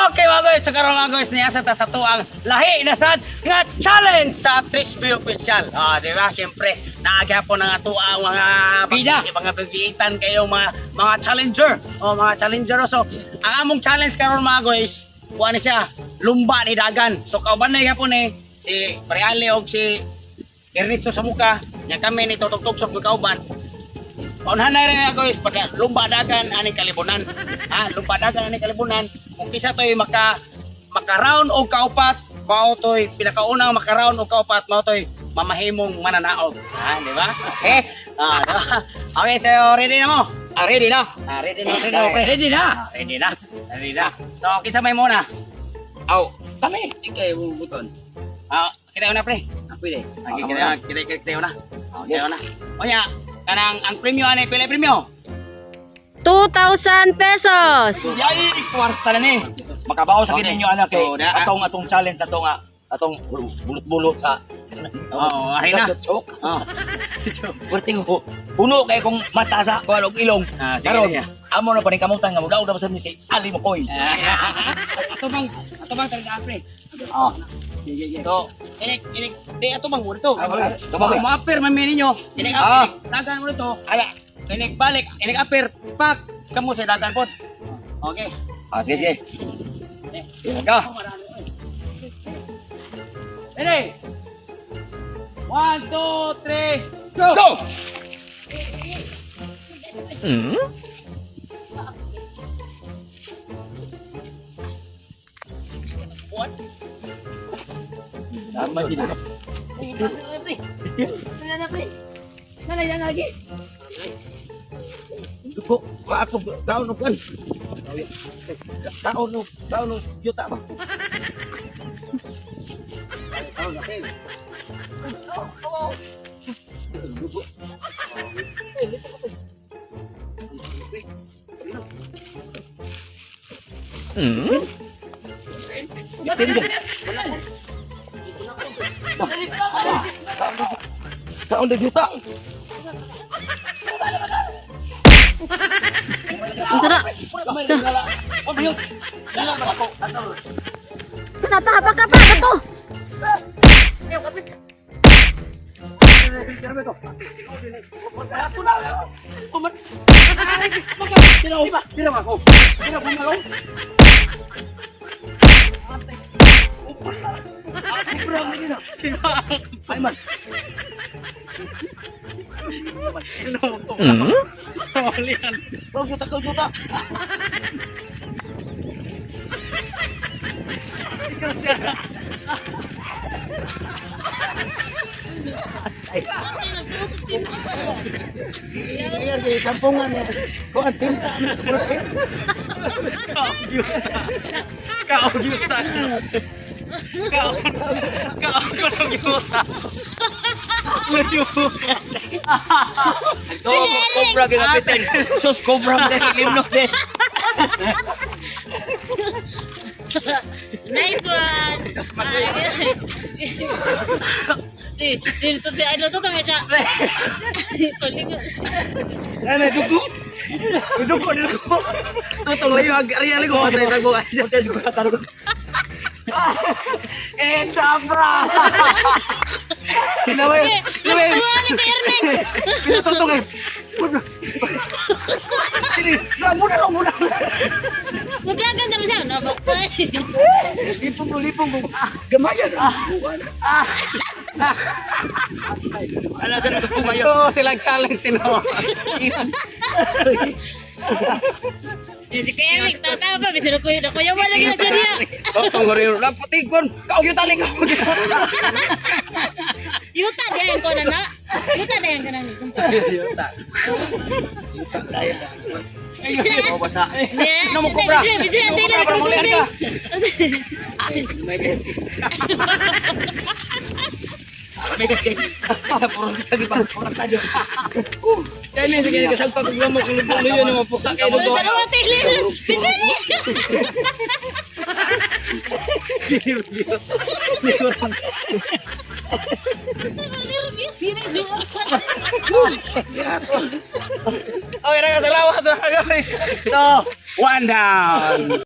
Okay, mga guys, so karon, mga guys, niya sa ta sa tuang lahi na sad nga challenge sa Trisby Official. Ah, di ba? Siyempre, naagyapon ang ato ang mga Bida. Mga bigitan kayo mga challenger. O mga challenger. So, ang among challenge karon, mga guys, kuha ni siya, lumba ni dagan. So kauban na gyapon eh si Pre Ali og si Ernesto Samuka, nya kami ni Tutog-Tugsok kauban. Paunahan na rin nga, guys, pagka lumba dagan aning kalibunan. Ha, lumba dagan aning kalibunan. Kung kisa to'y maka round o kaupat, mao to'y pinakaunang maka-round o kaupat, mao to'y mamahimong mananaog. Ha, di ba? Okay. Ah, di ba? Okay, so ready na mo? Ah, ready na. Ah, ready na, ready na, pre. Ready na. Ah, ready na. Ready na. So, kinsa may muna? Aw, kami. Ikay mo buton. Ah, kita na, pre. Ah, pwede. Ah, kita kita kita kita na. Ah, kita na. Onya, kanang ang premyo ani pila premyo? 2,000 pesos. Yay, kwarta na ni. Makabaw sa Okay. okay. ninyo anak kay So, atong atong challenge ato nga atong bulot-bulot sa Oo, ahin na. Sa joke. Oh. Perting ko. Puno kay kung mata sa kuan og ilong. Ah, sige Karon, niya. amo na paningkamutan nga mudaog na ba sa ni si Ali Makoy. Ato bang talaga, pre. Ah. Sige, sige. So, inig inig di ato bang mo dito. Tabang. Mo-appear man mi ninyo. Inig Ah. apir, dagan mo dito. Ala, inig balik, inig apir, pak kamo sa dagan pod. Okay. Ah, sige, sige. Eh. Sige ka. Ready? One, two, three, go! Go! What? Tama din. Wala na, pre. Wala na lagi. Dugo, ako kaon og kan. Kaon og kaon og yuta ba. Kaon og yuta. Ang sarap. Napahaba ka pa. Bato. Ay man. Kaon yuta, kaon yuta. Iya, sampungan ya. Kuan tinta na sa kulay. Kaogyuta. Kaogyuta. Ito, cobra ginapitin. Sus, cobra limno de. Nice one! Si, si, si, si, idol to kami siya. Palingon. Ay, may dugo. May dugo, may dugo. Tutong layo, ag ariya ligo. Patay tagbo. Patay tagbo. Patay tagbo. Eh, sobra! Tinaway. Tinaway. Tuwa ni Kuya Ernest. Pinatutong eh. Sini, na muna lang muna. Maglagan na mo siya. No, ba? Lipong lipong. Gamayan. Ano sa nagpumayo? Ito silang challenge sino. Si Kuya Eric, tatawa pa. Bisan ko yun. Ako yung wala gina siya niya. Tutong rin. Laputik kon. Kaog yung taling. Yuta, diyan ko na na. Yuta, diyan ka na. Yuta. Yuta dahil. Oh, basa. No mo cobra. Medyo, No mo cobra, para maulian ka. Puro kita gipang tayo. Kaya may sige kasagpag og lamok kung lubong niyo ni mapusa kay dugo. Dalawa tili. Medyo ni. Okay, nagkasalamat mga guys. So, one down.